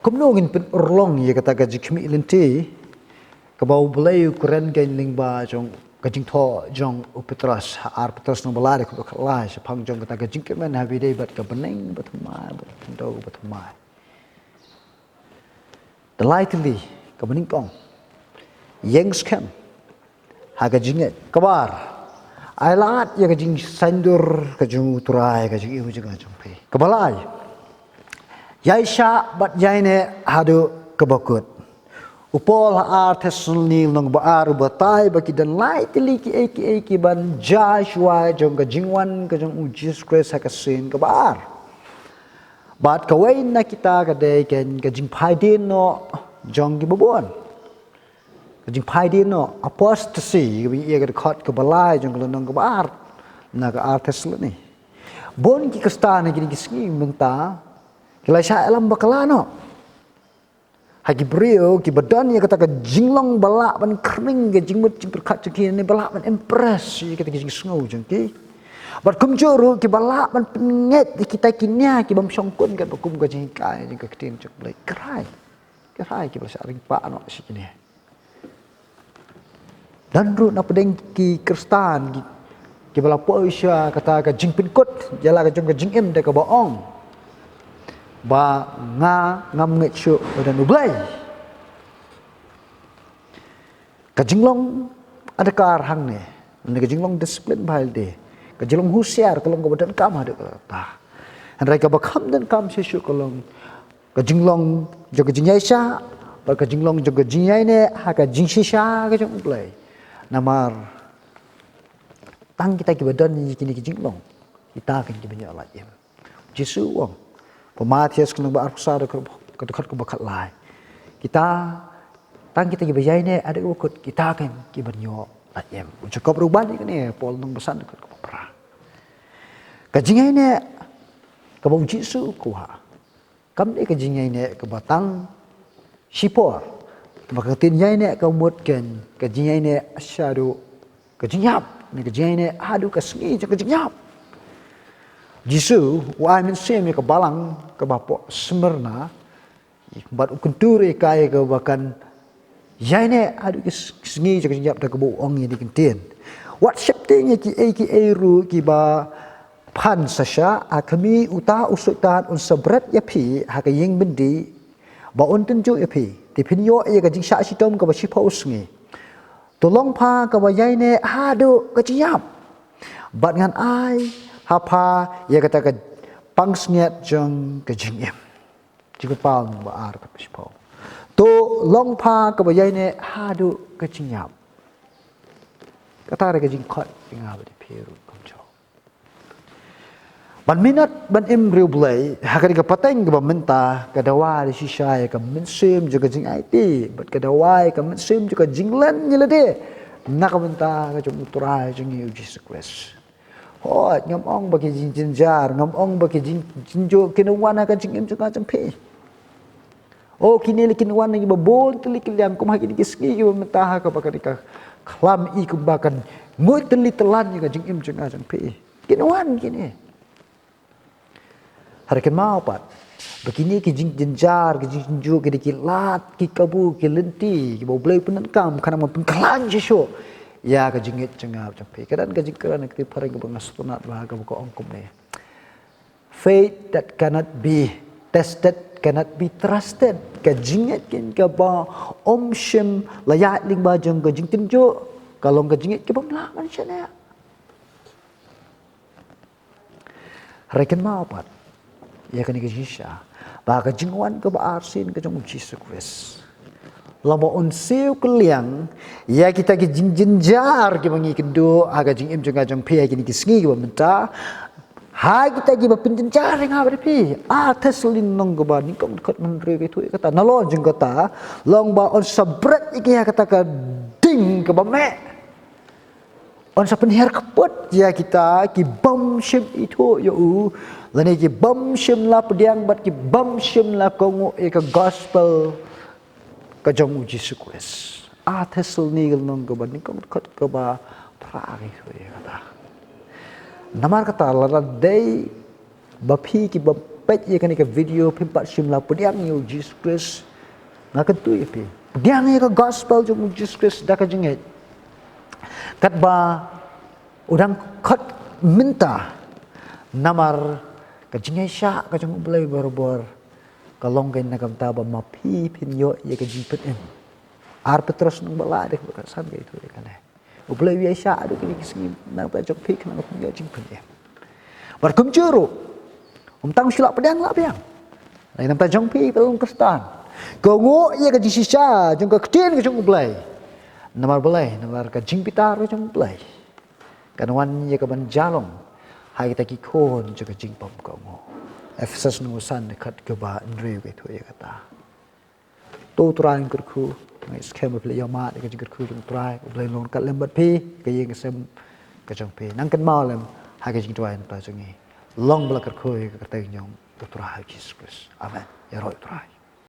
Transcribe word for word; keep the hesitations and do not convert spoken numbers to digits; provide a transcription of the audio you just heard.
Kumno ngin pynurlong ïa kata ka jingkhmih lynti kaba U Blei u kren kein lyngba jong ka jingthoh jong u Petros, ha ar Petros nong ba lai, dkhot ba khatlai, shaphang jong kata ka jingkyrmen ha ba ïadei bad ka bneng bathymmai, bad ka khyndew bathymmai. Da lai tylli kaba nyngkong, ïeng skhem ha ka jingngeit. Kaba ar, ai lad ïa ka jingsaiñdur ka jong U Trai ha ka jingim jong nga jong phi. Kaba lai, ïaishah bad ïaineh haduh kaba kut. U Paul ha ar Thessaloni lynnong ba ar u batai ba ki don lai tylli kiei kiei kiban jia shuwa jong ka jingwan ka jong U Jisu Khrist ha ka sien kaba ar. Bad kawei na kita ka dei kein ka jingphaidien noh jong kiba bun. Ka jingphaidien noh, apostasy, kaba ïa ka dkhot kaba lai jong ka lynnong kaba ar na ka ar Thessaloni. Bun ki Khristan ha kine ki sngi mynta ki la shah ïalam bakla noh ha ki briew kiba don ïa kata ka jinglong ba lah ban khring ka jingmut jingpyrkhat jong ki, ne ba lah ban impress ïa kata ka jingsngew jong ki. Bad kumjuh ruh kiba lah ban pynngeit ïa kita ki nia ki bym shongkun katba kum ka jinghikai jong ka ktien jong U Blei. Kynrai, kynrai kiba la shah ring pah noh sha kine. Don ruh na pdeng ki Khristan ki, kiba la poi sha kata ka jingpynkut ïa la ka jong ka jingim da kaba ong ba nga ngam ngeit shuh ba don U Blei. Ka jinglong adkar hangne, ne ka jinglong disiplin ba ïadei, ka jinglong husiar ka long kaba donkam haduh katta. Hynrei kaba kham donkam shisha ka long ka jinglong jong ka jingïaishah bad ka jinglong jong ka jingïaineh ha ka jingshisha ka jong U Blei. Namar tang kita kiba don ïa kine ki jinglong, kita kein kiban ïoh lad im. Jisu u ong, ha Mathaios ka lynnong ba arphew saw, ka dkhot kaba khatlai, kita, tang kita kiba ïaineh haduh kaba kut, kita kein kiban ïoh lad im. U Jakob ruh u ban ïa kane, Paul lynnong ba san, dkhot kaba phra. Ka jingïaineh kaba U Jisu u kwah kam dei ka jingïaineh kaba tang shipor. Namar ka ktien ïaineh ka mut kein ka jingïaineh shaduh ka jingïap, ne ka jingïaineh haduh ka sngi jong ka jingïap. Jisu u ai mynsiem ïa ka balang kaba hapoh Smyrna, bad u kyntu ïa ka ïa kaba kan ïaineh haduh ki s-, sngi jong ka jingïap da kaba u ong ïa kine ki ktien: Wat sheptieng ïa kiei kiei ruh kiba phan sha shah, ha khmih, uta u Soitan un sa bret ïa phi ha ka ïing byndi, ba un tynjuh ïa phi, te phin ïoh ïa ka jingshah shitom kaba shiphew sngi. To long pha kaba ïaineh haduh ka jingïap, bad ngan ai ha pha ïa kata ka pansngiat jong ka jingim. Jingpynpaw ba ar, dkhot ba shiphew. To long pha kaba ïaineh haduh ka jingïap. Kata ruh ka jingkhot ïa nga bad ïa phi ruh kumjuh. Ban minot ban im riewblei ha kane ka pateng kaba mynta, ka dawa da shisha ïa ka mynsiem jong ka jingaiti bad ka dawa ïa ka mynsiem jong ka jinglen ïa lade na ka bynta ka jong U Trai jong ngi U Jisu Khrist. Hooid, ngam ong ba ki jingjynjar, ngam ong ba ki jing-, jingtynjuh kin wan ha ka jingim jong nga jong phi. Oh, kine lei kin wan na kiba bun tylli ki liang, kum ha kine ki sngi kiba mynta ha kaba kane ka khlam i kumba kan nguid tylli tyllan ïa ka jingim jong nga jong phi. Kin wan kine. Hynrei kynmaw pat ba kine ki jingjynjar, ki jingtynjuh, ki dei ki lad, ki kabu, ki lynti kiba U Blei u pyndonkam khnang ban pynkhlaiñ shisha ïa ka jingngeit jong nga jong phi. Ka don ka jingkren ha ka ktien phareng kaba nga sngewtynnat bha kaba ka ong kumne: Faith that cannot be tested cannot be trusted. Ka jingngeit kein kaba ym shym la ïaid lyngba jong ka jingtynjuh ka long ka jingngeit kaba ym lah ban shaniah. Hynrei kynmaw pat ïa kane ka jingshisha, ba ka jingwan kaba arsien ka jong U Jisu Khrist, lada un siew kylliang ïa kita ki jingjynjar kiba ngi kynduh ha ka jingim jong nga jong phi ha kine ki sngi kiba mynta, ha kita kiba pynjynjar ïa nga bad ïa phi. Ar Thessaloni lynnong kaba nyngkong, dkhot hynriew ka ïathuh ïa kata. Nalor jong kata, long ba un sa bret ïa ki ha kata ka ding kaba meh. Un sa pynhiar kput ïa kita ki bym shym ithuh ïa u, lane ki bym shym la pdiang bad ki bym shym la kohnguh ïa ka gospel ka jong U Jisu Khrist. Ar Thessaloni ka lynnong kaba nyngkong, dkhot kaba phra ka ïathuh ïa kata. Namar kata, lada dei ba phi kiba peit ïa kane ka video, phim pat shym la pdiang ïa u Jisu Khrist, nga kyntu ïa phi, pdiang ïa ka gospel jong u Jisu Khrist da ka jingngeit. Katba u dang khot mynta, namar ka jingïaishah ka jong u Blei barabor ka long kein na ka bynta ba ma phi phin ïoh ïa ka jingpynim. Ar Petros lynnong ba lai, dkhot ba khatsan ka ïathuh ïa kane. U Blei u ïaishah haduh kine ki sngi na ka bynta jong phi khnang ba phin ïoh jingpynim. Bad kumjuh ruh, ym tang shu lah pdiang, lah biang. Hynrei na ka bynta jong phi ba long Khristan, kohnguh ïa ka jingshisha jong ka ktien ka jong u Blei. Namar balei? Namar ka jingbitar ka jong u Blei kan wan ïa ka ban ïalong ha kita ki khun jong ka jingpynkohnguh. Ephesos lynnong ba san, dkhot kaba hynriew ka ïathuh ïa kata. To u Trai un kyrkhu, nga ngeit skhem ba phi la ïohmad ïa ka jingkyrkhu jong u Trai. U Blei un long ryngkat lem bad phi, ka ïing ka sem ka jong phi. Nang kynmaw lem ha ka jingduwai na ka bynta jong ngi. Long ba la kyrkhu ïa ka kyrteng jong u Trai Jisu Khrist. Amen. Ïaroh ïa u Trai.